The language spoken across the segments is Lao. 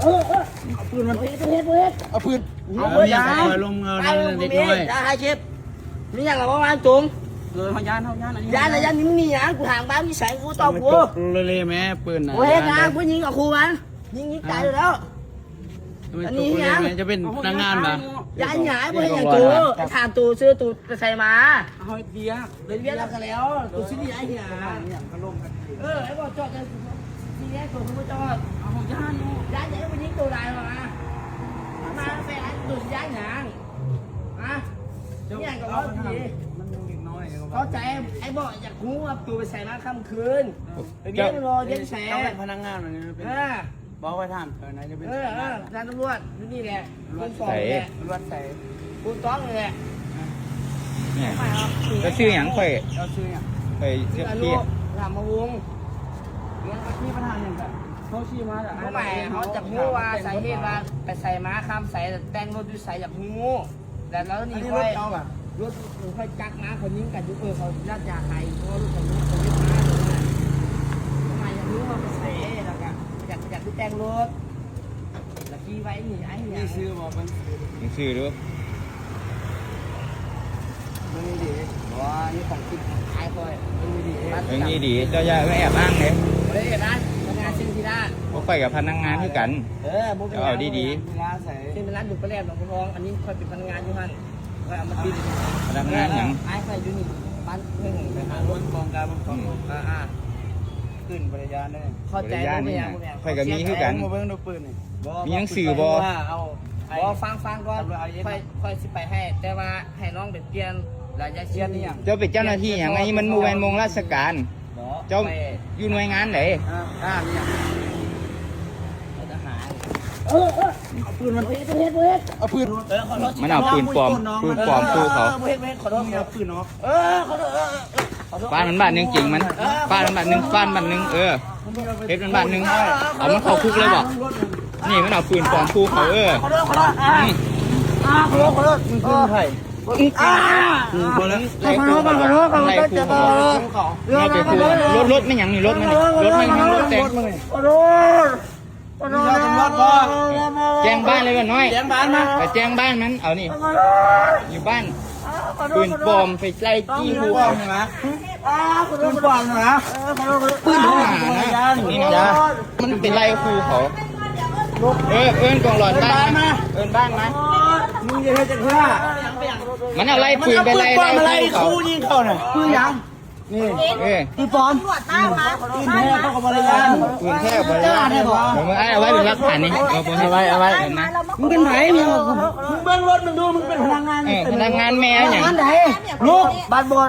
ເອີ ເອີ ເອົາປືນມັນ ເຮັດ ເຮັດ ເຮັດ ເອົາປືນ ເອົາເບີດ ເອົາເບີດ ຢ່າ ຄ່ອຍລົງເອົາ ເອົາ ເລັກນ້ອຍ ຢ່າຫາເຈັບ ມີຫຍັງລະເວົ້າມາຕົງ ເອີ ເຮົາຢ້ານ ເຮົາຢ້ານ ອັນນີ້ ຢ້ານລະ ຢ້ານ ມຶງໜີຫຍັງ ກູຖາມບາງນິໄສ ກູຕອບກູ ເລໆແມ້ ປືນນະ ໂອ້ຍ ເຮັດຫຍັງ ກູຍິງກັບຄູມັນ ຍິງ ຍິງຕາຍຢູ່ແລ້ວ ອັນນີ້ຫຍັງ ຈະເປັນພະນັກງານບໍ່ ຢ້ານຫຍັງ ບໍ່ເຮັດຫຍັງໂຕ ຖາມໂຕ ຊື່ໂຕໄປໃສມາ ເຮົາເຮັດວຽກ ເຮັດວຽກແລ້ວກໍແລ້ວ ໂຕຊິໜີໄອ້ຫຍັງ ເອີ ໄອ້ບໍ່ຈອດ ຊິແຍກໂຕຄືບໍ່ຈອດ ເຮົາຢ້ານຢູ່ ຢ້ານຫຍັງ ໄອ້ບໍ່ຍິງໂຕຫຼາຍຫວາ ມາແປນໂຕຊິຢ້ານຫຍັງ ຮະ ເຈົ້າ ຫຍັງກໍເວົ້າດີ ມັນຍັງເດັກນ້ອຍ ເຂົ້າໃຈ ໄອ້ບໍ່ຢາກຮູ້ວ່າໂຕໄປໃສມາຄ່ຳຄືນ ໄປວຽກບໍ່ ວຽກໃສ ເຈົ້າເປັນພະນັກງານ ເອີ ບໍ່ ຂ້ອຍຖາມເຈົ້ານະ ຈະເປັນ ເອີ ເອີ ທ່ານຕຳຫຼວດ ຢູ່ນີ້ແຫຼະ ຕຳຫຼວດໃສ ຕຳຫຼວດໃສ ຜູ້ຕ້ອງນີ້ແຫຼະ ເຈົ້າຊື່ຫຍັງ? ຂ້ອຍ ເຈົ້າຊື່ຫຍັງ? ຂ້ອຍຊື່ອານຸ ລາມະວົງ ມີບັນຫາຫຍັງກະໂທຊີ້ມາ ເປົ້າໝາຍເຮົາຢາກຮູ້ວ່າສາເຫດວ່າໄປໃສມາ ຂ້າມໃສ ແຕ່ງລົດຢູ່ໃສ ຢາກຮູ້ ແລ້ວ ແລ້ວນີ້ຂ້ອຍ ລົດຂ້ອຍຈັກມາ ເຂົາຍິງກັນຢູ່ ເອີ ເຂົາລາດຢາໃຫ້ ເພາະວ່າລົດເຂົາ ເຂົາຍຶດມາ ເຂົາມາຢາກຮູ້ວ່າໄປໃສ ແລ້ວກະຢາກ ຢາກຊິແຕ່ງລົດ ລະຂີ່ໄວ້ນີ້ ອ້າຍ ມີຊື່ບໍ່? ເບິ່ງຊື່ດູ ເບິ່ງດີໆ ບໍ່ ອັນນີ້ຂອງຈິດ ອ້າຍຂ້ອຍ ເບິ່ງດີໆ ເບິ່ງດີໆ ເຈົ້າຢ່າມາແອບອ້າງເດ້ ບໍ່ໄດ້ແອບອ້າງ ພະນັກງານເຊັນທີລາ ພວກຂ້ອຍກະພະນັກງານຄືກັນ ເອີ ບໍ່ເປັນຫຍັງ ເຈົ້າເອົາດີໆ ເຊັນທີລາໃສ ເຊັນທີລາຢູ່ປະແດດ ໜອງບົວທອງ ອັນນີ້ຂ້ອຍເປັນພະນັກງານຢູ່ຫັ້ນ ຂ້ອຍເອົາມາຕິດ ພະນັກງານຫຍັງ? ເອີ ອ້າຍຂ້ອຍຢູ່ນີ້ ບ້ານເພິ່ນໄປຫາລົດກອງການ ອືມ ອ່າໆ ຂຶ້ນບໍລິຍານເດ້ ເຂົ້າໃຈ ບໍ່ເປັນຫຍັງ ບໍ່ເປັນຫຍັງ ຂ້ອຍກະມີຄືກັນ ມາເບິ່ງດູປືນນີ້ ມີໜັງສືບໍ່? ເອົາ ບໍ່ ຟັງ ຟັງກ່ອນ ຂ້ອຍ ຂ້ອຍຊິໄປໃຫ້ ແຕ່ວ່າໃຫ້ນ້ອງໄປປ່ຽນ ລະຢ່າ ປ່ຽນອີ່ຫຍັງ? ເຈົ້າເປັນເຈົ້າໜ້າທີ່ຫຍັງ? ອັນນີ້ມັນບໍ່ແມ່ນໂມງລາຊະການ ເຈົ້າຢູ່ໜ່ວຍງານໃດ? ເອີ ທະຫານ ເອີ ເອີ ເອົາປືນມັນ ເຮັດ ເຮັດ ເຮັດ ເອົາປືນ ມັນເອົາປືນປອມ ປືນປອມ ເອີ ຂອໂທດ ເອົາປືນເນາະ ເອີ ຂໍໂທດ ເອີ ເອີ ຂໍໂທດ ຟາດມັນບາດໜຶ່ງ ເຈັງມັນ ເອີ ຟາດມັນບາດໜຶ່ງ ຟາດມັນບາດໜຶ່ງ ເອີ ເຮັດມັນບາດໜຶ່ງ ເອົາມັນເຂົ້າຄຸກເລີຍບໍ? ນີ້ມັນເອົາປືນປອມຂູ່ເຂົາ ເອີ ຂໍໂທດ ຂໍໂທດ ອືມ ອ່າ ຂໍໂທດ ຂໍໂທດ ມຶງຄືໃຜ? ອ່າ ກູບໍ່ເລີຍ ຂໍໂທດ ຂໍໂທດ ຂໍໂທດ ຂອບໃຈ ຂອບໃຈ ລົດ ລົດແມ່ນຫຍັງນີ້? ລົດມັນນີ້ ລົດມັນແຮງ ລົດແຕ່ງ ຂໍໂທດ ມີຕຳຫຼວດບໍ່? ແຈ້ງບ້ານເລີຍ ບ້ານນ້ອຍ ແຈ້ງບ້ານມາ ໄປແຈ້ງບ້ານມັນ ເອົານີ້ ຢູ່ບ້ານ ປືນປອມໄປໄລ່ຈີ້ ປືນປອມນີ້ນະ ປືນປອມນີ້ນະ ປືນທະຫານນະ ນີ້ນະ ມັນໄປໄລ່ຂູ່ເຂົາ ເອີ ເອີ້ນກອງຫຼອນບ້ານມາ ເອີ້ນບ້ານມາ ມຶງຈະເຮັດຈັ່ງຊີ້ ມັນເອົາໄລ່ປືນໄປໄລ່ ມັນເອົາປືນປອມມາໄລ່ ໄລ່ຂູ່ເຂົາ ຄູຍິງເຂົານະ ປືນຫຍັງ? ນີ້ ເອີ ປືນປອມ ຕຳຫຼວດຕາມມາ ປືນແທ້ເຂົາກໍບໍ່ໄດ້ຢ້ານ ປືນແທ້ບໍ່ໄດ້ຢ້ານ ເບິ່ງ ອ້າຍ ເອົາໄວ້ເປັນຫຼັກຖານນີ້ ເອົາ ເອົາໄວ້ ເອົາໄວ້ ເຫັນນະ ມຶງເປັນໃຜ? ມຶງ ມຶງເບິ່ງລົດມຶງດູ ມຶງເປັນພະນັກງານ ເອີ ພະນັກງານແມ່ຫຍັງ? ບ້ານໃດ? ລູກ ບ້ານບໍ່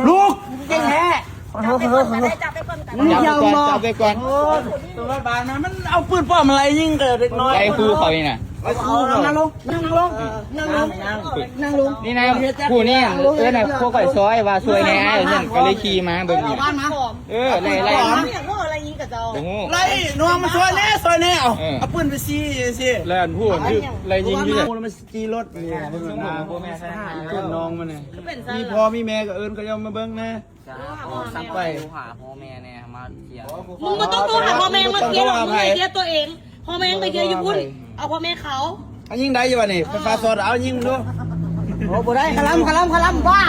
ລູກ ເກັ່ງແທ້ ຂໍໂທດ ຂໍໂທດ ມຶງຢ່າ ຈັບໄປກ່ອນ ຈັບໄປກ່ອນ ໂອ້ຍ ຕຳຫຼວດບ້ານນະ ມັນເອົາປືນປອມມາໄລ່ຍິງເດັກນ້ອຍ ໄລ່ຂູ່ເຂົານີ້ນະ ໄລ່ຂູ່ເຂົາ ນັ່ງລົງ ນັ່ງລົງ ນັ່ງລົງ ນັ່ງລົງ ນີ້ນະ ຜູ້ນີ້ເອີ້ນໃຫ້ພວກຂ້ອຍຊ່ອຍວ່າຊ່ວຍແດ່ອ້າຍ ເພິ່ນກໍເລີຍຂີ່ມາເບິ່ງນີ້ ເອີ ໄລ່ ໄລ່ ຢາກຮູ້ໄລ່ຍິງກັບເຈົ້າ ບໍ່ຮູ້ ໄລ່ນ້ອງມາຊ່ອຍແດ່ ຊ່ອຍແດ່ ເອົາ ເອີ ເອົາປືນໄປຊີ້ຊີ້ ແລ່ນຜູ້ຖືກໄລ່ຍິງຢູ່ ມັນຂີ່ລົດນີ້ ເບິ່ງໜ້າ ເອີ້ນນ້ອງມັນນີ້ ມີພໍ່ມີແມ່ກໍເອີ້ນເຂົາເຈົ້າມາເບິ່ງແດ່ ໄປຫາພໍ່ແມ່ແດ່ ມາເຄຍ ມຶງບໍ່ຕ້ອງໂທຫາພໍ່ແມ່ ມາເຄຍ ມຶງໄປເຄຍຕົວເອງ ພໍ່ແມ່ໄປເຄຍຢູ່ພຸ້ນ ເອົາພໍ່ແມ່ເຂົາ ເອົາຍິງໄດ້ຢູ່ບໍ່ນີ້ ໄຟຟ້າຊັອດ ເອົາຍິງດູ ໂອ້ ບໍ່ໄດ້ ຄະລຳ ຄະລຳ ຄະລຳ ບ້າ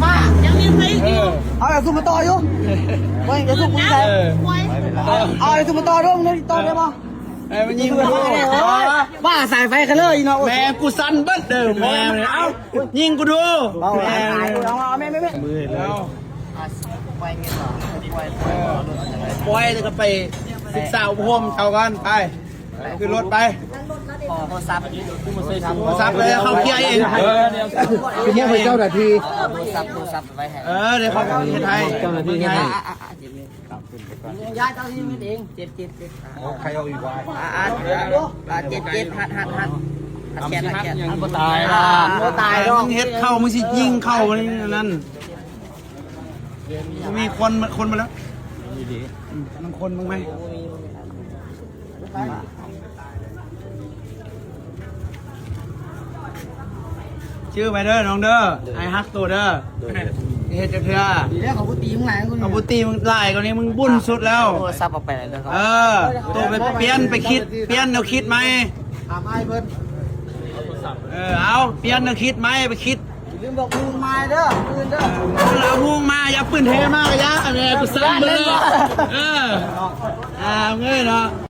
ໄຟຟ້າ ຍັງມີໄຟຢູ່ ເອົາໄອ້ຊຸມມາຕໍ່ຢູ່ ເອີ ເອົາໄອ້ຊຸມມາຕໍ່ດູ ມັນຕໍ່ໄດ້ບໍ່? ເອີ ມັນຍິງກູ ບ້າ ສາຍໄຟຄະເລີອີເນາະ ແມ່ກູສັ່ນເບິດເດີ ແມ່ ເອົາ ຍິງກູດູ ເອົາ ເອົາ ເອົາ ແມ່ ແມ່ ແມ່ ເອົາ ປ່ອຍແລ້ວກໍໄປສຶກສາອົບຮົມເຂົາກ່ອນ ໄປ ຂຶ້ນລົດໄປ ຂໍໂທລະສັບ ໂທລະສັບເລີຍ ເຂົາເຄຍເອງ ເອີ ເຂົາເຄຍເອງ ເຈົ້າໜ້າທີ່ ໂທລະສັບ ໂທລະສັບໄວ້ໃຫ້ ເອີ ດຽວເຂົາເຮັດໃຫ້ ເຈົ້າໜ້າທີ່ເຮັດໃຫ້ ອາ ອາ ອາ ເຈັບ ເຈັບ ເຈັບ ໂອ້ ໃຄເອົາອີກວ່າ ອາ ອາ ອາ ເຈັບ ເຈັບ ຫັດ ຫັດ ຫັດ ຫັດແຂນ ຫັດແຂນ ມັນບໍ່ຕາຍ ອາ ບໍ່ຕາຍດອກ ມຶງເຮັດເຂົ້າ ມຶງຊິຍິງເຂົ້າ ອັນນັ້ນ ມີຄົນ ຄົນມາແລ້ວ ດີໆ ອືມ ມັນຄົນມຶງໄໝ? ຈື່ໄວ້ເດີນ້ອງເດີ ໂດຍ ອ້າຍຮັກໂຕເດີ ໂດຍ ໂດຍ ເຮັດຈັກເທື່ອ ດີແລ້ວ ເຂົາບໍ່ຕີມຶງຫຼາຍກວ່ານີ້ ເຂົາບໍ່ຕີມຶງຫຼາຍກວ່ານີ້ ມຶງບຸນສຸດແລ້ວ. ໂທລະສັບເອົາໄປແລ້ວເດີ ເອີ ໂຕໄປປ່ຽນ ໄປຄິດ ປ່ຽນແນວຄິດໃໝ່ ຖາມອ້າຍເພິ່ນ. ເອີ ເອົາ ປ່ຽນແນວຄິດໃໝ່ ໄປຄິດ ຢ່າລືມບອກໝູ່ມາເດີ ມື້ອື່ນເດີ. ເອົາໝູ່ມາ ຢ່າປືນແທ້ມາກະຢ່າ ອັນນີ້ກູສັ່ງເບິ່ງເດີ. ເອີ ອ່າ ເອີຍເນາະ.